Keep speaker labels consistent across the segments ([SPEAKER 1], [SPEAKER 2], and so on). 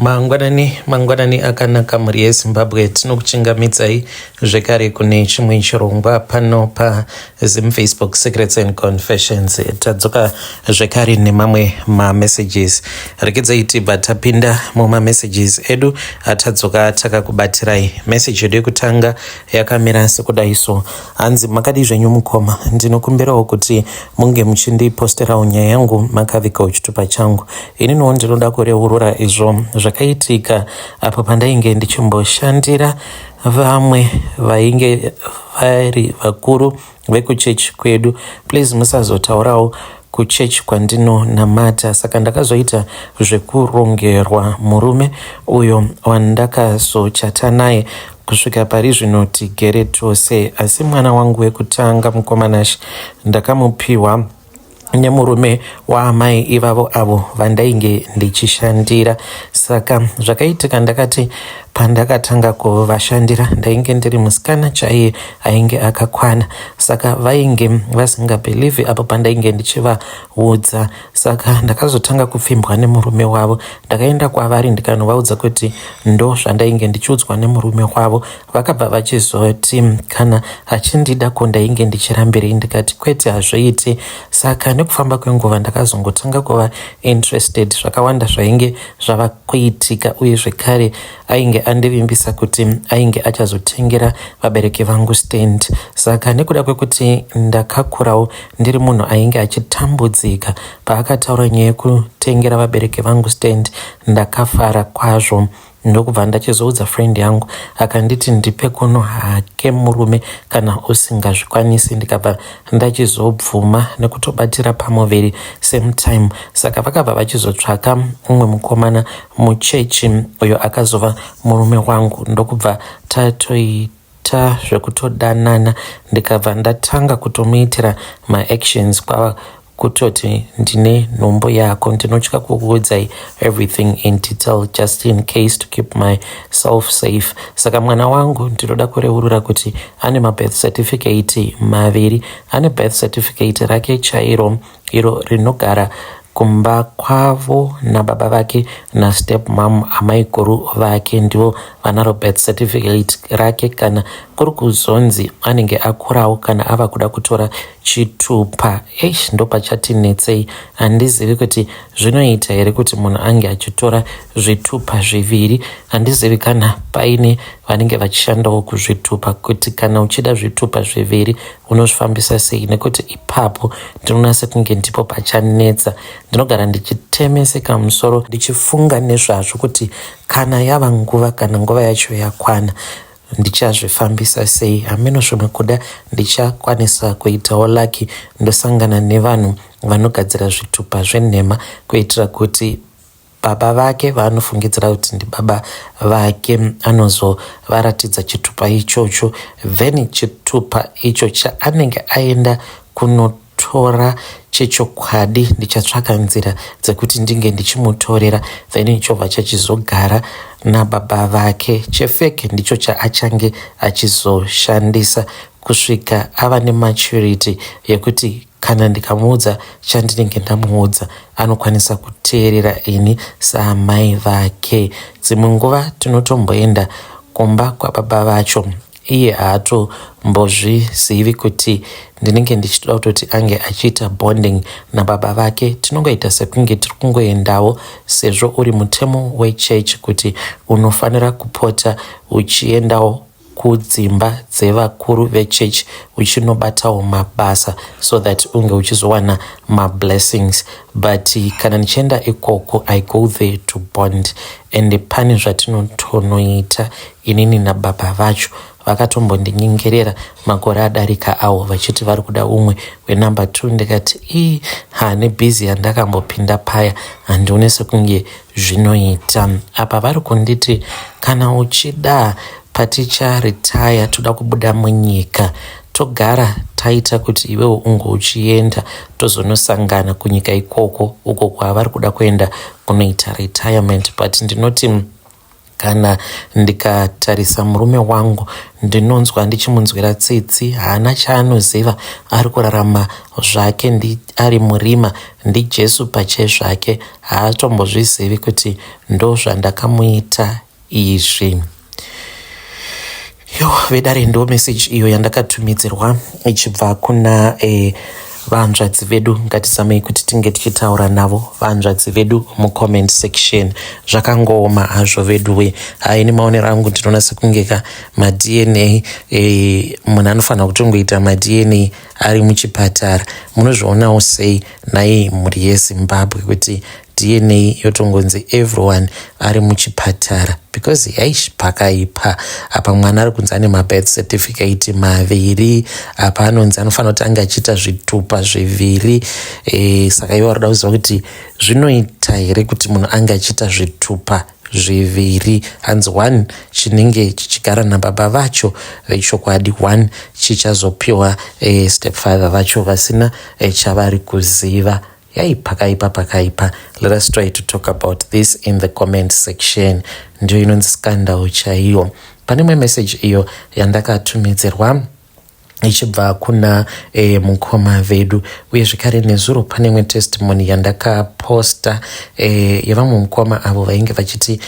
[SPEAKER 1] Mangwanani, mangwanani akanaka mhuri yeZimbabwe, tinokuchingamidzai zvekare kune chimwe chirongwa pano paZim Facebook Secrets and Confessions. Tadzoka zvekare nemamwe mamessages. Regedzai tibva tapinda mumamessages edu atadzoka takakubatirai. Message yedu yekutanga yakamira sekudai so. Hanzi makadii zvenyu mukoma, ndinokumbirawo kuti munge muchindiposterawo nyaya yangu makavigawo chitupa changu. Ininiwo ndinoda kureurura izvo zvakaitika apo pandainge ndichimboshandira vamwe vainge vari vakuru vekuchechi kwedu. Please musazotaurawo kuchechi kwandinonamata. Saka ndakazoita zvekurongerwa murume uyo wandakazochata naye kusvika pari zvino tigere tose. Asi mwana wangu wekutanga mukomanashe ndakamupiwa nemurume waamai ivavo avo vandainge ndichishandira. Saka zvakaitika ndakati pandakatanga kuvashandira ndainge ndiri musikana chaiye ainge akakwana, saka vainge vasingabhilivhi apo pandainge ndichivaudza. Saka ndakazotanga kupfimbwa nemurume wavo. Ndakaenda kwavari ndikanovaudza kuti ndo zvandainge ndichiudzwa nemurume wavo. Vakabva vachizoti kana achindida ko ndainge ndichirambirei, ndikati kwete hazviiti. Saka nekufamba kwenguva ndakazongotanga kuva interested, zvakawanda zvainge zvava kuitika, uye zvekare ainge andivimbisa kuti ainge achazotengera vabereki vangu stand. Saka nekuda kwekuti ndakakurawo ndiri munhu ainge achitambudzika, paakataura nyaya yekutengera vabereki vangu stand ndakafara kwazvo. Ndokubva ndachizoudza friend yangu, akanditi ndipe kuno hake murume kana usingazvikwanisi. Ndikabva ndachizobvuma nekutobatira pamuviri same time. Saka vakabva vachizotsvaka mumwe mukomana muchechi uyo akazova murume wangu, ndokubva tatoita zvekutodanana. Ndikabva ndatanga kutomuitira maactions kwava kutoti ndine nhumbu yako, ndinotya kukuudzai everything in detail just in case to keep myself safe. Saka mwana wangu ndinoda kureurura kuti ane mabirth certificate maviri. Ane birth certificate rake chairo iro rinogara kumba kwavo nababa vake nastep mom, amaiguru vake ndivo vanaro birth certificate rake. Kana kuri kuzonzi anenge akurawo, kana ava kuda kutora chitupa, eish, ndopachatinetsei. Handizivi kuti zvinoita here kuti munhu ange achitora zvitupa zviviri. Handizivi kana paine vanenge vachishandawo kuzvitupa, kuti kana uchida zvitupa zviviri unozvifambisa sei, nekuti ipapo ndinoona sekunge ndipo pachanetsa. Ndinogara ndichitemeseka musoro ndichifunga nezvazvo kuti kana yava nguva, kana nguva yacho yakwana, ndichazvifambisa sei. Hameno, zvimwe kuda ndichakwanisa kuitawo lucky ndosangana nevanhu vanogadzira zvitupa zvenhema kuitira kuti baba vake vaanofungidzira kuti ndibaba vake anozovaratidza chitupa ichocho, then chitupa icho chaanenge aenda kunotora chechokwadi ndichatsvaka nzira dzekuti ndinge ndichimutorera, then chobva chachizogara nababa vake. Chefake ndicho chaachange achizoshandisa kusvika ava nematurity yekuti kana ndikamuudza chandinenge ndamuudza anokwanisa kuteerera ini saamai vake. Dzimwe nguva tinotomboenda kumba kwababa vacho, iye haatombozvizivi kuti ndinenge ndichitoda kutoti ange achiita bonding nababa vake. Tinongoita sekunge tiri kungoendawo, sezvo uri mutemo wechechi kuti unofanira kupota uchiendawo kudzimba dzevakuru vechechi uchinobatawo mabasa so that unge uchizowana mablessings. But kana ndichienda ikoko, I go there to bond, and pane zvatinotonoita inini nababa vacho. Vakatombondinyengerera makore adarika awo vachiti vari kuda umwe wenumber 2, ndikati ii ha, nebhizi yandakambopinda paya handione sekunge zvinoita. Apa vari kunditi kana uchida paticharetire toda kubuda munyika, togara taita kuti iwewo unge uchienda, tozonosangana kunyika ikoko, uko kwavari kuda kuenda kunoita retirement. But ndinoti Kana ndikatarisa murume wangu ndinonzwa ndichimunzwira tsitsi, haana chaanoziva, ari kurarama zvake ndi, ari murima ndiJesu pachezvake, haatombozvizivi kuti ndozvandakamuita izvi. Yo, vedare ndo message iyo yandakatumidzirwa ichibva kuna eh, vanzvadzi vedu. Ngatizamei kuti tinge tichitaura navo vanzvadzi vedu mucomment section. Zvakangooma hazvo veduwe. Haini maonero angu ndinoona sekunge ka maDNA eh, munhu anofanira kutongoita maDNA ari muchipatara. Munozvionawo sei nhai mhuri yeZimbabwe kuti DNA yotongonzi everyone ari muchipatara? Because yaish, pakaipa apa. Mwana ari kunzi ane mabirth certificate maviri, apa anonzi anofanira kuti ange achiita zvitupa zviviri. Saka ivo varikuda kuziva kuti zvinoita here kuti munhu ange achiita zvitupa zviviri. Hanzi one chinenge chichigara nababa vacho vechokwadi, one chichazopiwa stepfather vacho vasina chavari kuziva. Yai, pakaipa, pakaipa. Let us try to talk about this in the comment section. Ndiyo inonzi scandal chaiyo. Pane imwe message iyo yandakatumidzirwa ichibva kuna mukoma vedu, uye zvekare nezuro pane imwe testimony yandakaposta yevamwe mukoma avo vainge vachiti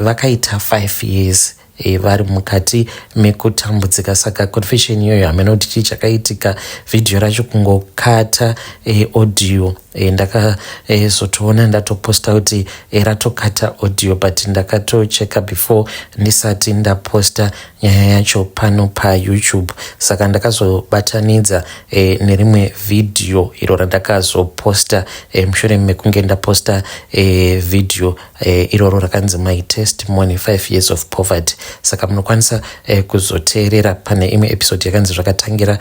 [SPEAKER 1] vakaita 5 years vari mukati mekutambudzika. Saka confession iyoyo, hamena kuti chii chakaitika, vhidhiyo racho kungokata audio. Ndakazotoona ndatoposta kuti ratokata audio, but ndakatocheka before ndisati ndaposta nyaya yacho pano paYouTube. Saka ndakazobatanidza nerimwe vhidhiyo iro randakazoposta mushure mekunge ndaposta vhidhiyo iroro rakanzi "My testimony, 5 years of poverty". Saka munokwanisa kuzoteerera pane imwe episode yakanzi "Zvakatangira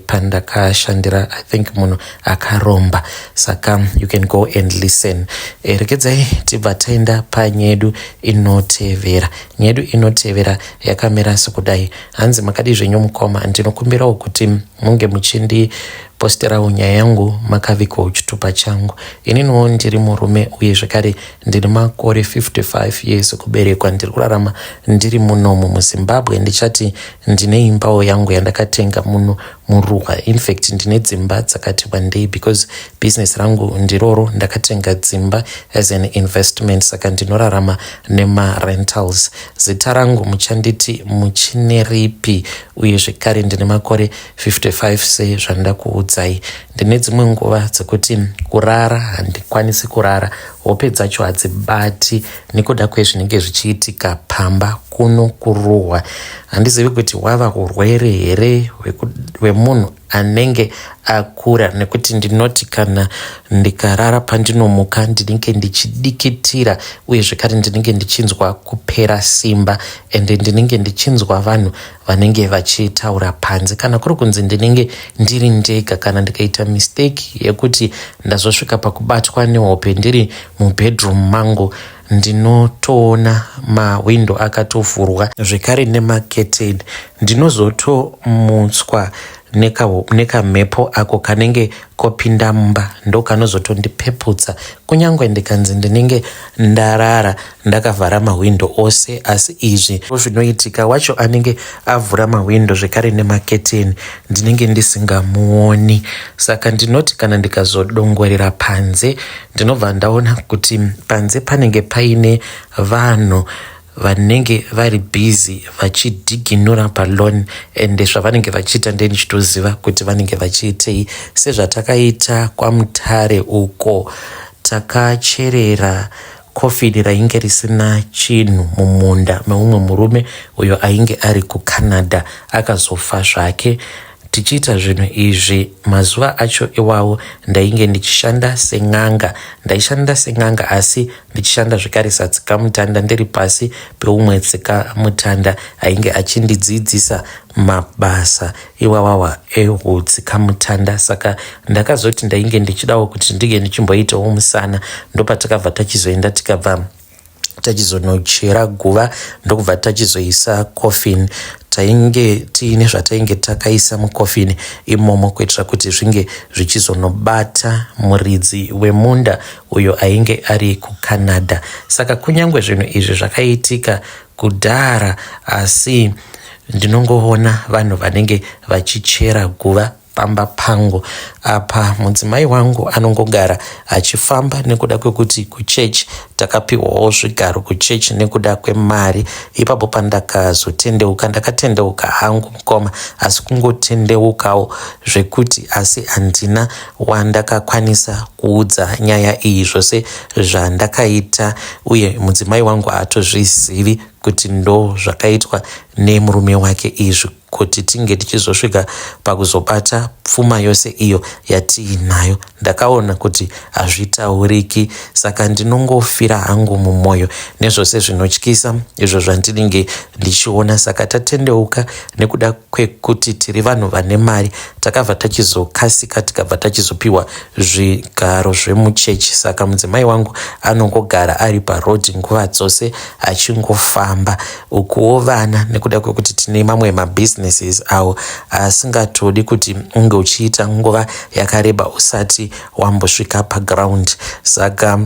[SPEAKER 1] pandakashandira, I think, munhu akaromba". Saka you can go and listen. Rekedzai tibva taenda panyaya yedu inotevera. Nyaya yedu inotevera yakamira sekudai. Hanzi, "Makadi zvenyu mukoma? Ndinokumbirawo kuti munge muchindiposterawo nyaya yangu makavigwawo chitupa changu. Ininiwo ndiri murume, uye zvekare ndine makore 55 years ekuberekwa. Ndiri kurarama ndiri munomu muZimbabwe. Ndichati ndine imbawo yangu yandakatenga muno muRuwa. Infact ndine dzimba dzakati wandei because business rangu ndiroro, ndakatenga dzimba as an investment, saka ndinorarama nemarentals. Zita rangu muchanditi Muchineripi, uye zvekare ndine makore 55 sezvandakuudzai. Ndine dzimwe nguva dzekuti kurara handikwanisi kurara, hope dzacho hadzibati nekuda kwezvinenge zvichiitika pamba kuno kuRuwa. Handizivi kuti hwava urwere here hwemunhu anenge akura, nekuti ndinoti kana ndikarara, pandinomuka ndinenge ndichidikitira, uye zvekare ndinenge ndichinzwa kupera simba, ende ndinenge ndichinzwa vanhu vanenge vachitaura panze kana kuri kunzi ndinenge ndiri ndega. Kana ndikaita mistake yekuti ndazosvika pakubatwa nehope ndiri mubedroom mangu, ndinotoona mahwindo akatovhurwa zvekare nemaketeni. Ndinozotomutswa nekamhepo ako kanenge kopinda mumba, ndo kanozotondipeputsa, kunyange ndikanzi ndinenge ndarara ndakavhara mahwindo ose. Asi izvi zvinoitika, wacho anenge avhura mahwindo zvekare nemaketeni ndinenge ndisingamuoni. Saka ndinoti kana ndikazodongorera panze, ndinobva ndaona kuti panze panenge paine vanhu vanenge vari busy vachidhiginura palawn, ende zvavanenge vachiita ndendichitoziva kuti vanenge vachiitei. Sezvatakaita kwaMutare uko, takacherera kofini rainge risina chinhu mumunda meumwe murume uyo ainge ari kuCanada, akazofa zvake. Tichiita zvinhu izvi, mazuva acho iwawo ndainge ndichishanda sen'anga. Ndaishanda sen'anga, asi ndichishanda zvekare satsikamutanda, ndiri pasi peumwe tsikamutanda ainge achindidzidzisa mabasa iwawawa ehutsikamutanda. Saka ndakazoti ndainge ndichidawo kuti ndinge ndichimboitawo musana, ndopatakabva tachizoenda, tikabva Tachizonochera guva ndokubva tachizoisa coffin. Tainge tiine zvatainge takaisa mucoffin imomo kuitira kuti zvinge zvichizonobata muridzi wemunda uyo ainge ari kuCanada. Saka kunyange zvinhu izvi zvakaitika kudhara, asi ndinongoona vanhu vanenge vachichera guva pamba pangu apa. Mudzimai wangu anongogara achifamba nekuda kwekuti kuchechi takapiwawo zvigaro kuchechi nekuda kwemari. Ipapo pandakazotendeuka, ndakatendeuka hangu mukoma, asi kungotendeukawo zvekuti, asi handina wandakakwanisa kuudza nyaya iyi, zvose zvandakaita, uye mudzimai wangu haatozvizivi kuti ndo zvakaitwa nemurume wake izvi kuti tinge tichizosvika pakuzobata pfuma yose iyo yatiinayo. Ndakaona kuti hazvitauriki, saka ndinongofira hangu mumwoyo nezvose zvinotyisa izvo zvandinenge ndichiona. Saka tatendeuka nekuda kwekuti tiri vanhu vane mari, takabva tachizokasika tikabva tachizopiwa zvigaro zvemuchechi. Saka mudzimai wangu anongogara ari parodhi nguva dzose achingofamba. Ukuwo vana, nekuda kwekuti tine mamwe mabusinesses awo asingatodi kuti unge uchiita nguva yakareba usati wambosvika paground, saka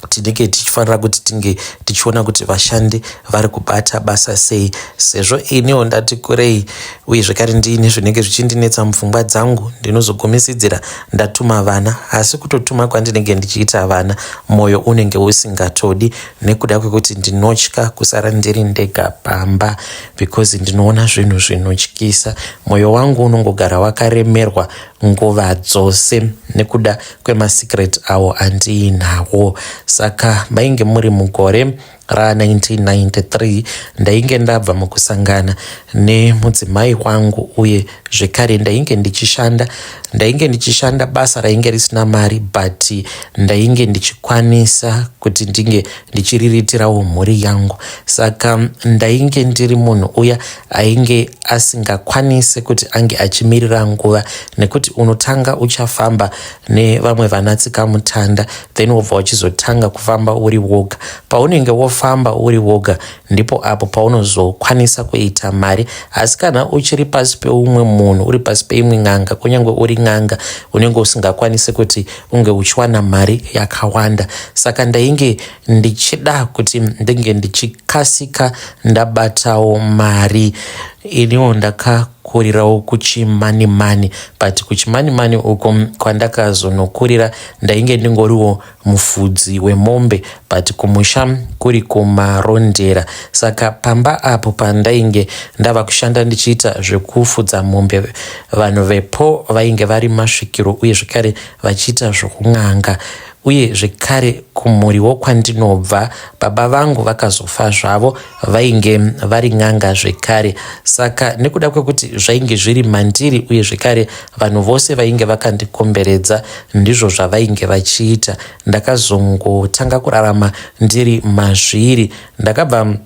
[SPEAKER 1] tinenge tichifanira kuti tinge tichiona kuti vashandi vari kubata basa sei. Sezvo iniwo ndati kurei uye zvekare ndiine zvinenge zvichindinetsa mupfungwa dzangu, ndinozogumisidzira ndatuma vana. Asi kutotuma kwandinenge ndichiita vana, mwoyo unenge usingatodi nekuda kwekuti ndinotya kusara ndiri ndega pamba, because ndinoona zvinhu zvinotyisa. Mwoyo wangu unongogara wakaremerwa nguva dzose nekuda kwemasecret awo andiinawo. Saka mainge muri mugore ra1993, ndainge ndabva mukusangana nemudzimai wangu, uye zvekare ndainge ndichishanda basa rainge risina mari, but ndainge ndichikwanisa kuti ndinge ndichiriritirawo mhuri yangu. Saka ndainge ndiri munhu uya ainge asingakwanisi kuti ange achimirira nguva, nekuti unotanga uchafamba nevamwe vanatsikamutanda, then wobva uchizotanga kufamba uri woga. Paunenge wofamba uri woga, ndipo apo paunozokwanisa kuita mari. Asi kana uchiri pasi peumwe munhu, uri pasi peimwe n'anga, kunyange uri n'anga, unenge usingakwanisi kuti unge uchiwana mari yakawanda. Saka ndainge ndichida kuti ndinge ndichikasika ndabatawo mari. Iniwo ndakakurirawo kuChimanimani, but kuChimanimani uko kwandakazonokurira, ndainge ndingoriwo mufudzi wemombe, but kumusha kuri kuMarondera. Saka pamba apo pandainge ndava kushanda ndichiita zvekufudza mombe, vanhu vepo vainge vari masvikiro uye zvekare vachiita zvokun'anga. Uye zvekare kumhuriwo kwandinobva, baba vangu vakazofa zvavo, vainge vari n'anga zvekare. Saka nekuda kwekuti zvainge zviri mandiri, uye zvekare vanhu vose vainge vakandikomberedza ndizvo zvavainge vachiita, ndakazongotanga kurarama ndiri mazviri. Ndakabva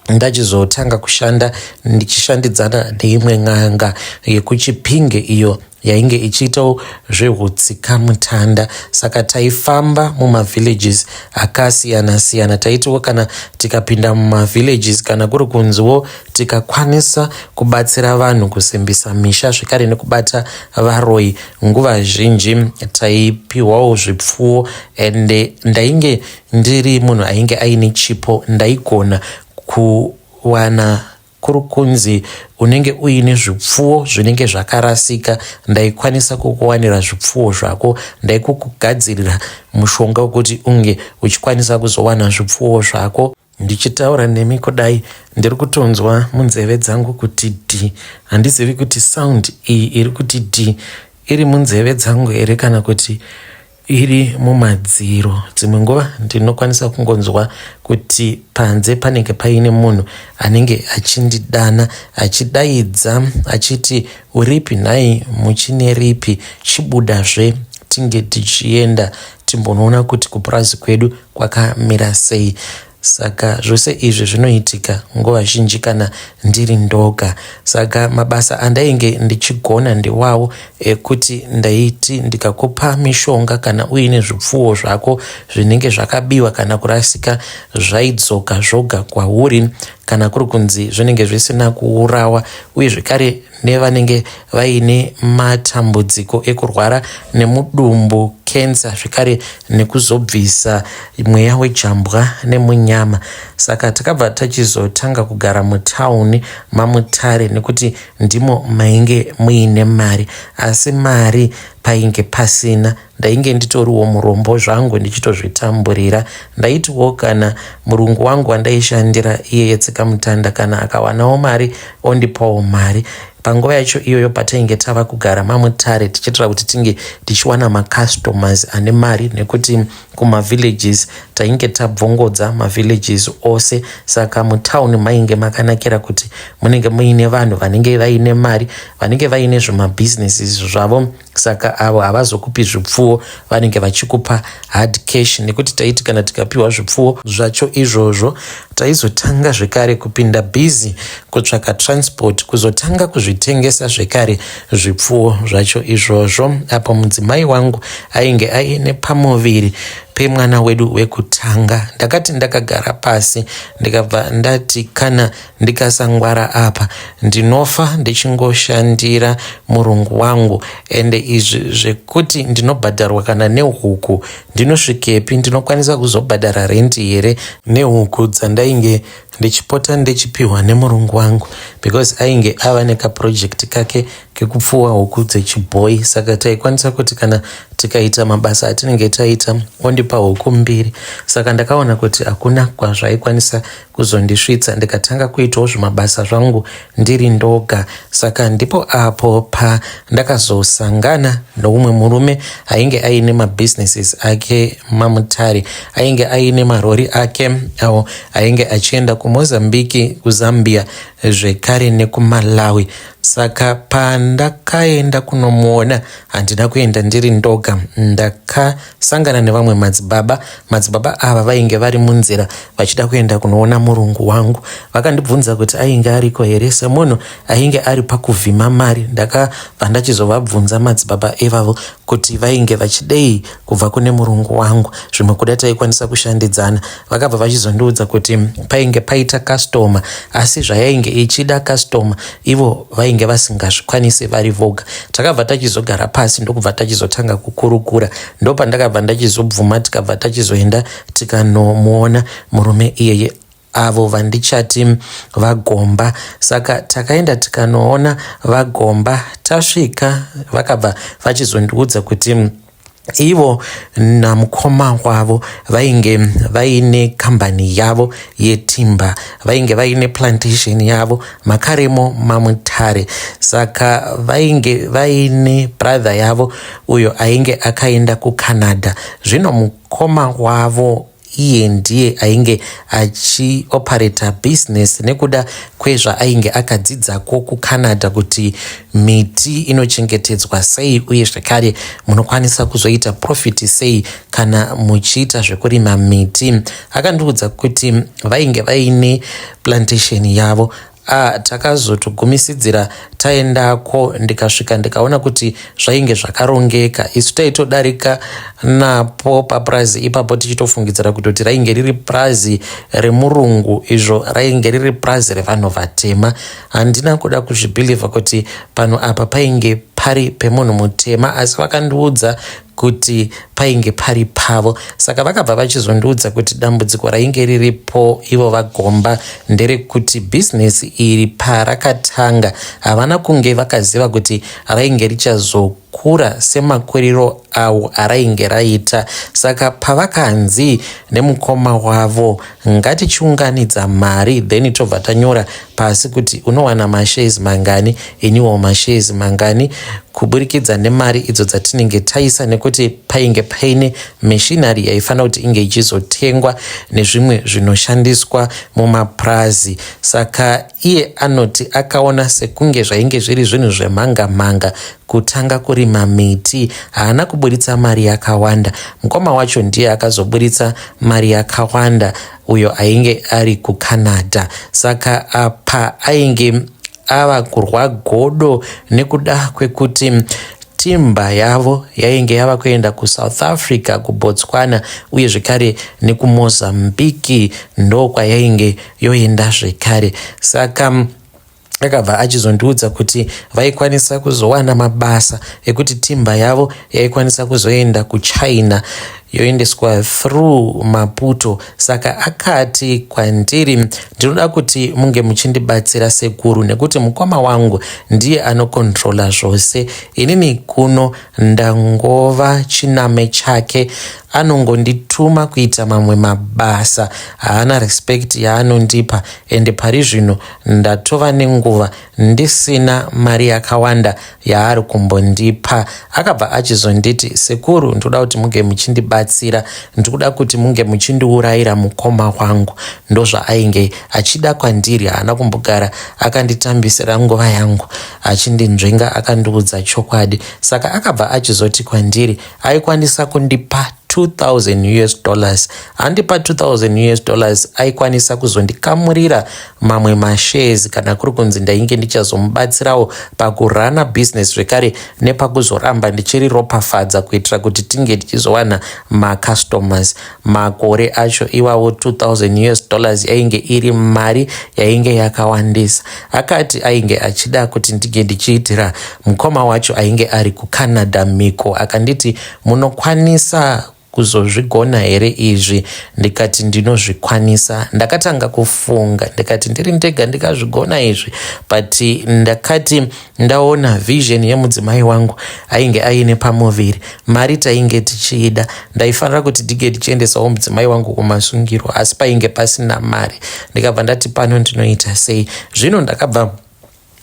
[SPEAKER 1] ndachizotanga kushanda ndichishandidzana neimwe n'anga yekuChipinge iyo yainge ichiitawo zvehutsikamutanda. Saka taifamba mumavillages akasiyana-siyana. Taitiwo kana tikapinda mumavillages, kana kuri kunziwo tikakwanisa kubatsira vanhu kusimbisa misha zvekare nekubata varoyi, nguva zhinji taipiwawo zvipfuwo. Ende ndainge ndiri munhu ainge aine chipo. Ndaigona kuwana kuri kunzi unenge uine zvipfuwo zvinenge zvakarasika, ndaikwanisa kukuwanira zvipfuwo zvako. Ndaikukugadzirira mushonga wekuti unge uchikwanisa kuzowana zvipfuwo zvako. Ndichitaura nemi kudai, ndiri kutonzwa munzeve dzangu kuti dhi. Handizivi kuti sound iyi iri kuti dhi iri munzeve dzangu here kana kuti iri mumadziro. Dzimwe nguva ndinokwanisa kungonzwa kuti panze panenge paine munhu anenge achindidana, achidaidza achiti, "Uripi nhai muchine ripi? Chibudazve tinge tichienda timbonoona kuti kupurazi kwedu kwakamira sei." Saka zvose izvi zvinoitika nguva zhinji kana ndiri ndoga. Saka mabasa andainge ndichigona ndiwawo ekuti ndaiti ndikakupa mishonga kana uine zvipfuwo zvako zvinenge zvakabiwa kana kurasika zvaidzoka zvoga kwauri kana kuri kunzi zvinenge zvisina kuurawa uye zvekare nevanenge vaine matambudziko ekurwara nemudumbu, cancer zvekare nekuzobvisa mweya wejambwa nemunyama. Saka takabva tachizotanga kugara mutown maMutare nekuti ndimo mainge muine mari asi mari painge pasina. Ndainge nditoriwo murombo zvangu ndichitozvitamburira. Ndaitiwo kana murungu wangu wandaishandira iyeye tsikamutanda kana akawanawo mari ondipawo mari. Panguva yacho iyoyo patainge tava kugara maMutare tichiitira kuti tinge tichiwana macustomers ane mari nekuti kumavillages tainge tabvongodza mavillages ose saka mutown mainge makanakira kuti munenge muine vanhu vanenge vaine mari vanenge vaine zvimabhizinesses zvavo saka avo havazokupi zvipfuwo vanenge vachikupa hard cash nekuti taiti kana tikapiwa zvipfuwo zvacho izvozvo taizotanga zvekare kupinda busy kutsvaka transport kuzotanga kuzvitengesa zvekare zvipfuwo zvacho izvozvo apo mudzimai wangu ainge aine pamuviri pemwana wedu wekutanga ndakati ndakagara pasi ndikabva ndati kana ndikasangwara apa ndinofa ndichingoshandira murungu wangu ende izvi zvekuti ndinobhadharwa kana nehuku ndinosvikepi ndinokwanisa kuzobhadhara renti here nehuku dzandainge ndichipota ndichipihwa nemurungu wangu because ainge ava nekaproject kake kekupfuwa huku dzechibhoyi saka taikwanisa kuti kana tikaita mabasa atinenge taita ondipa huku mbiri saka ndakaona kuti hakuna kwazvaikwanisa kuzondisvitsa ndikatanga kuitawo zvimabasa zvangu ndiri ndoga saka ndipo apo pandakazosangana noumwe murume ainge aine mabusinesses ake mamutare ainge aine marori ake awo ainge achienda kumozambique kuzambia zvekare nekumalawi Saka pandakaenda kunomuona handina kuenda ndiri ndoga, ndakasangana nevamwe madzibaba. Madzibaba ava vainge vari munzira vachida kuenda kunoona murungu wangu. Vakandibvunza kuti ainge ariko here semunhu ainge ari pakuvhima mari. Ndakabva ndachizovabvunza madzibaba ivavo kuti vainge vachidei kubva kune murungu wangu, zvimwe kuda taikwanisa kushandidzana. Vakabva vachizondiudza kuti painge paita customer asi zvayainge ichida customer ivo vainge vasingazvikwanise vari voga. Takabva tachizogara pasi ndokubva tachizotanga kukurukura, ndopandakabva ndachizobvuma tikabva tachizoenda tikanomuona murume iyeye avo vandichati vagomba. Saka takaenda tikanoona vagomba, tasvika vakabva vachizondiudza kuti ivo namukoma wavo vainge vaine kambani yavo yetimba, vainge vaine plantation yavo makaremo mamutare. Saka vainge vaine brother yavo uyo ainge akaenda kuCanada. Zvino mukoma wavo iye ndiye ainge achiopareta business nekuda kwezvaainge akadzidzako kuCanada kuti miti inochengetedzwa sei uye zvekare munokwanisa kuzoita profit sei kana muchiita zvekurima miti. Akandiudza kuti vainge vaine plantation yavo. Ah, takazotogumisidzira taendako ndikasvika ndikaona kuti zvainge zvakarongeka. Isu taitodarika napo papurazi ipapo tichitofungidzira kutoti rainge riri purazi remurungu izvo rainge riri purazi revanhu vatema. Handina kuda kuzvibhilivha kuti panhu apa painge pari pemunhu mutema asi vakandiudza kuti painge pari pavo saka vakabva vachizondiudza kuti dambudziko rainge riripo ivo vagomba nderekuti bhizinesi iri parakatanga havana kunge vakaziva kuti rainge richazokura semakuriro awo arainge raita saka pavakanzi nemukoma wavo ngatichiunganidza mari then tobva tanyora pasi kuti unowana mashares mangani iniwo mashares mangani. Kuburikidza nemari idzo dzatinenge taisa nekuti painge paine machinery yaifanira kuti inge ichizotengwa nezvimwe zvinoshandiswa mumapurazi. Saka iye anoti akaona sekunge zvainge zviri zvinhu zvemhanga mhanga kutanga kurima miti. Haana kuburitsa mari yakawanda. Mukoma wacho ndiye akazoburitsa mari yakawanda uyo ainge ari kuCanada. Saka apa ainge ava kurwa godo nekuda kwekuti timba yavo yainge yava kuenda kuSouth Africa, kuBotswana uye zvekare nekuMozambique ndokwayainge yoenda zvekare. Saka akabva achizondiudza kuti vaikwanisa kuzowana mabasa ekuti timba yavo yaikwanisa kuzoenda kuChina yoendeswa through Maputo. Saka akati kwandiri, ndinoda kuti munge muchindibatsira sekuru, nekuti mukoma wangu ndiye anokontrola zvose, inini kuno ndangova chiname chake, anongondituma kuita mamwe mabasa, haana respect yaanondipa, ende pari zvino ndatova nenguva ndisina mari yakawanda yaari kumbondipa. Akabva achizonditi, sekuru, ndoda kuti munge muchindibatsira, ndikuda kuti munge muchindiurayira mukoma wangu. Ndozvaainge achida kwandiri. Haana kumbogara akanditambisira nguva yangu achindinzvenga, akandiudza chokwadi. Saka akabva achizoti kwandiri aikwanisa kundipa 2000 US dollars. Andipa 2000 US dollars, aikwanisa kuzondikamurira mamwe mashares kana kuri kunzi ndainge ndichazomubatsirawo pakurana business zvekare nepakuzoramba ndichiriropafadza kuitira kuti tinge tichizowana macustomers. Makore acho iwawo 2000 US dollars yainge iri mari yainge yakawandisa. Akati ainge achida kuti ndinge ndichiitira mukoma wacho ainge ari kuCanada miko. Akanditi, munokwanisa kuzozvigona here izvi? Ndikati ndinozvikwanisa. Ndakatanga kufunga ndikati ndiri ndega ndikazvigona izvi, but ndakati ndaona vision yemudzimai wangu ainge aine pamuviri, mari tainge tichiida, ndaifanira kuti tige tichiendesawo mudzimai wangu kumasungiro, asi painge pasina mari. Ndikabva ndati pano ndinoita sei zvino? Ndakabva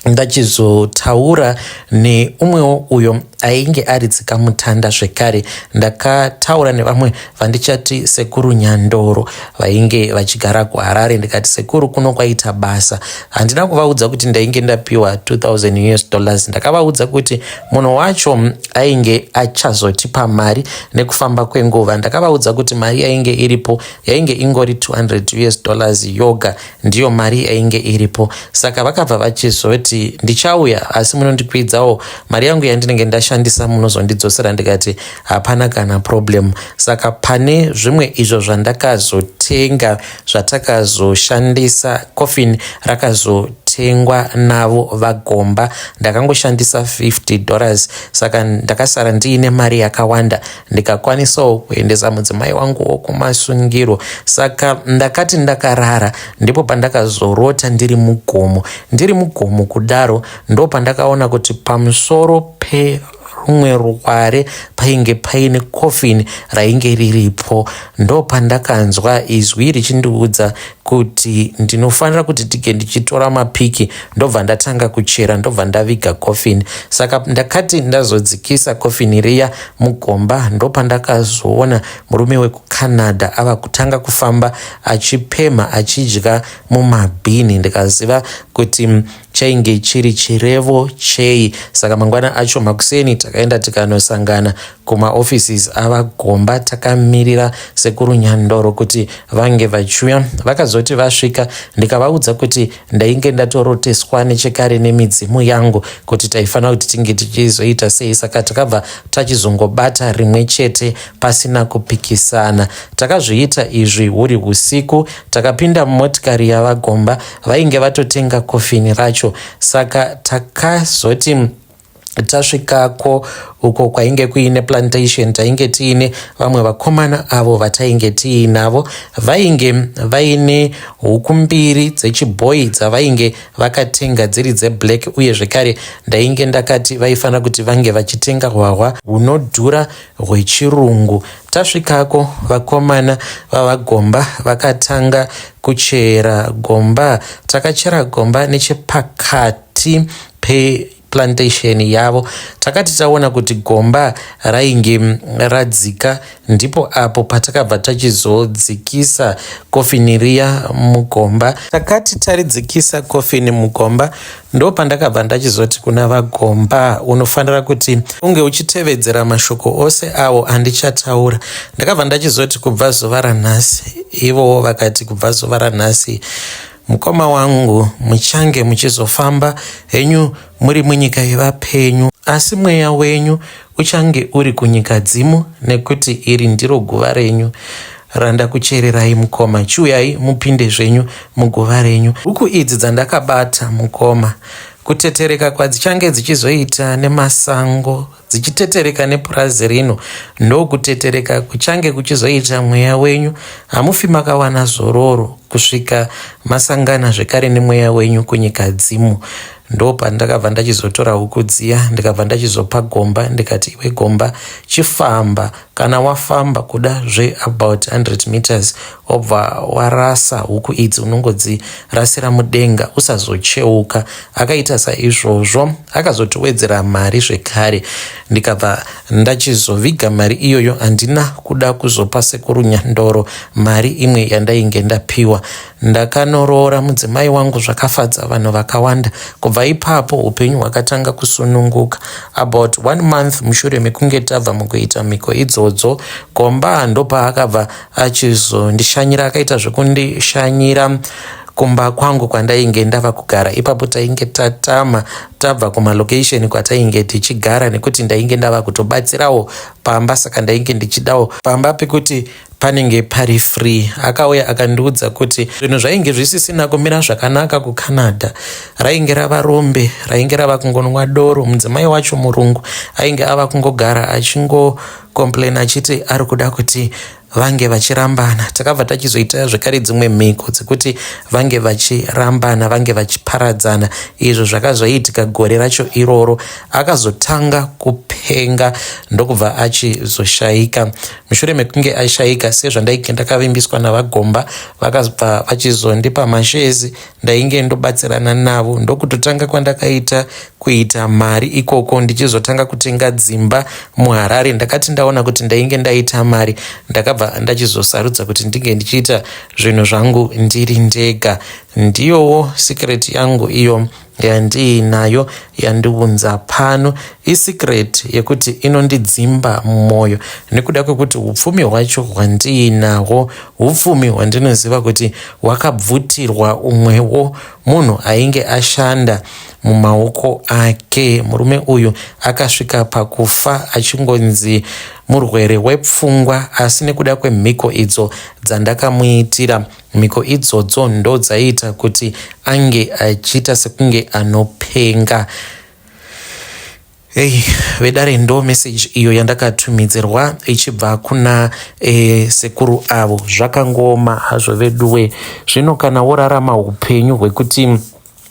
[SPEAKER 1] ndachizotaura neumwewo uyo ainge ari tsikamutanda zvekare. Ndakataura nevamwe vandichati Sekuru Nyandoro vainge vachigara kuHarare. Ndikati, sekuru, kuno kwaita basa. Handina kuvaudza kuti ndainge ndapiwa 2000 US dollars. Ndakavaudza kuti munhu wacho ainge achazotipa mari nekufamba kwenguva. Ndakavaudza kuti mari yainge iripo yainge ingori 200 US dollars yoga, ndiyo mari yainge iripo. Saka vakabva vachizoti, ndichauya, asi munondikwidzawo mari yangu yandinenge ndashandisa, munozondidzosera. Ndikati hapana kana problem. Saka pane zvimwe izvo zvandakazotenga zvatakazoshandisa, coffin rakazotengwa navo vagomba, ndakangoshandisa $50. Saka ndakasara ndiine mari yakawanda, ndikakwanisawo kuendesa mudzimai wanguwo kumasungiro. Saka ndakati ndakarara, ndipo pandakazorota ndiri mugomo. Ndiri mugomo kudaro, ndo pandakaona kuti pamusoro perumwe ruware painge paine coffin rainge riripo. Ndo pandakanzwa izwi richindiudza kuti ndinofanira kuti tige ndichitora mapiki. Ndobva ndatanga kuchera, ndobva ndaviga coffin. Saka ndakati ndazodzikisa coffin riya mugomba, ndopandakazoona murume wekuCanada ava kutanga kufamba achipemha, achidya mumabhini. Ndikaziva kuti chainge chiri chirevo chei. Saka mangwana acho makuseni takaenda tikanosangana kumaoffices avagomba, takamirira Sekuru Nyandoro kuti vange vachiuya. Vakazoti vasvika, ndikavaudza kuti ndainge ndatoroteswa nechekare nemidzimu yangu kuti taifanira kuti tinge tichizoita sei. Saka takabva tachizongobata rimwe chete pasina kupikisana. Takazviita izvi huri usiku. Takapinda mumotikari yavagomba, vainge vatotenga kofini racho. Saka takazoti tasvikako uko kwainge kuine plantation, tainge tiine vamwe vakomana avo vatainge tiinavo, vainge vaine huku mbiri dzechibhoyi dzavainge vakatenga dziri dzeblack, uye zvekare ndainge ndakati vaifanira kuti vange vachitenga hwahwa hunodhura hwechirungu. Tasvikako, vakomana vavagomba vakatanga kuchera gomba. Takachera gomba nechepakati pe Plantation yavo. Takati taona kuti gomba rainge radzika ndipo apo patakabva tachizodzikisa kofini riya mugomba. Takati taridzikisa kofini mugomba ndopandakabva ndachizoti kuna vaGomba unofanira kuti unge uchitevedzera mashoko ose awo andichataura. Ndakabva ndachizoti kubva zuva ranhasi, ivowo vakati kubva zuva ranhasi mukoma wangu muchange muchizofamba henyu muri munyika yevapenyu asi mweya wenyu uchange uri kunyika dzimu nekuti iri ndiro guva renyu randakuchererai mukoma chiuyai mupinde zvenyu muguva renyu huku idzi dzandakabata mukoma kutetereka kwadzichange dzichizoita nemasango dzichitetereka nepurazi rino ndokutetereka kuchange kuchizoita mweya wenyu hamufi makawana zororo kusvika masangana zvekare nemweya wenyu kunyika dzimu ndopandakabva ndachizotora huku dziya ndikabva ndachizopa gomba ndikati iwe gomba chifamba kana wafamba kuda zve about 100 meters wobva warasa huku idzi unongodzirasira mudenga usazocheuka akaita saizvozvo akazotowedzera mari zvekare ndikabva ndachizoviga mari iyoyo handina kuda kuzopa sekuru Nyandoro mari imwe yandainge ndapiwa ndakanoroora mudzimai wangu zvakafadza vanhu vakawanda kubva ipapo upenyu hwakatanga kusununguka about one month mushure mekunge tabva mukuita mhiko idzodzo gomba ndopaakabva achizondishanyira akaita zvekundishanyira kumba kwangu kwandainge ndava kugara ipapo tainge tatama tabva kumalocation kwatainge tichigara nekuti ndainge ndava kutobatsirawo pamba saka ndainge ndichidawo pamba pekuti panenge pari free akauya akandiudza kuti zvinhu zvainge zvisisina kumira zvakanaka kuCanada rainge rava rombe rainge rava kungonwa doro mudzimai wacho murungu ainge ava kungogara achingocomplain achiti ari kuda kuti vange vachirambana takabva tachizoita zvekare dzimwe mhiko dzekuti vange vachirambana vange vachiparadzana izvo zvakazoitika gore racho iroro akazotanga kupenga ndokubva achizoshayika mushure mekunge ashayika sezvandainge ndakavimbiswa navagomba vakabva vachizondipa mashares ndainge ndobatsirana navo ndokutotanga kwandakaita kuita mari ikoko ndichizotanga kutenga dzimba muHarare ndakati ndaona kuti ndainge ndaita mari ndakabva ndachizosarudza kuti ndinge ndichiita zvinhu zvangu ndiri ndega ndiyowo secret yangu iyo yandiinayo yandiunza pano isecret yekuti inondidzimba mumwoyo nekuda kwekuti upfumi hwacho hwandiinahwo upfumi hwandinoziva kuti hwakabvutirwa umwewo munhu ainge ashanda mumaoko ake murume uyu akasvika pakufa achingonzi murwere wepfungwa asi nekuda kwemhiko idzo dzandakamuitira mhiko idzodzo ndo dzaiita kuti ange achiita sekunge anopenga Hey, vedare ndo message iyo yandakatumidzirwa ichibva kuna e, sekuru avo zvakangooma hazvo veduwe zvino kana worarama upenyu hwekuti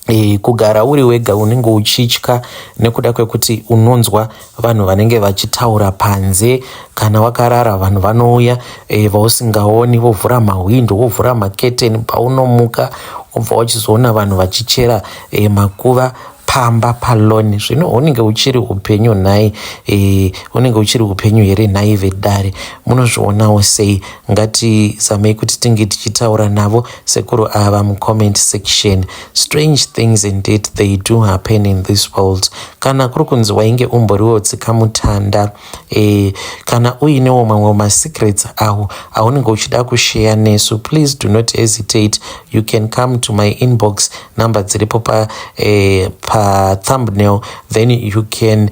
[SPEAKER 1] e, kugara uri wega unenge uchitya nekuda kwekuti unonzwa vanhu vanenge vachitaura panze kana wakarara vanhu vanouya e, vausingaoni vovhura mahwindo vovhura maketeni paunomuka wobva wachizoona vanhu vachichera e, makuva pamba paloni zvino hunenge uchiri upenyu nhai e, unenge uchiri upenyu here nhai vedare munozvionawo sei ngatizamei kuti tinge tichitaura navo sekuru ava mucomment section strange things indeed they do happen in this world kana kuri kunzi wainge umboriwo tsikamutanda e, kana uinewo mamwe masecrets awo aunenge uchida kushare nesu please do not hesitate you can come to my inbox number dziripo pa, eh, pa thumbnail then you can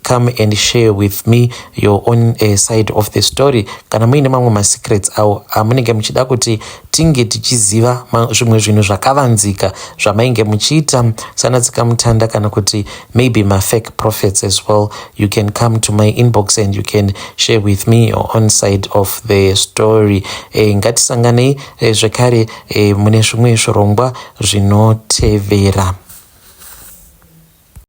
[SPEAKER 1] come and share with me your own side of the story kana muine mamwe masecrets awo amunenge muchida kuti tinge tichiziva zvimwe zvinhu zvakavanzika zvamainge muchiita sana tsikamutanda kana kuti maybe mafake prophets as well you can come to my inbox and you can share with me your own side of the story e, ngatisanganei e, zvekare e, mune zvimwe zvirongwa zvinotevera.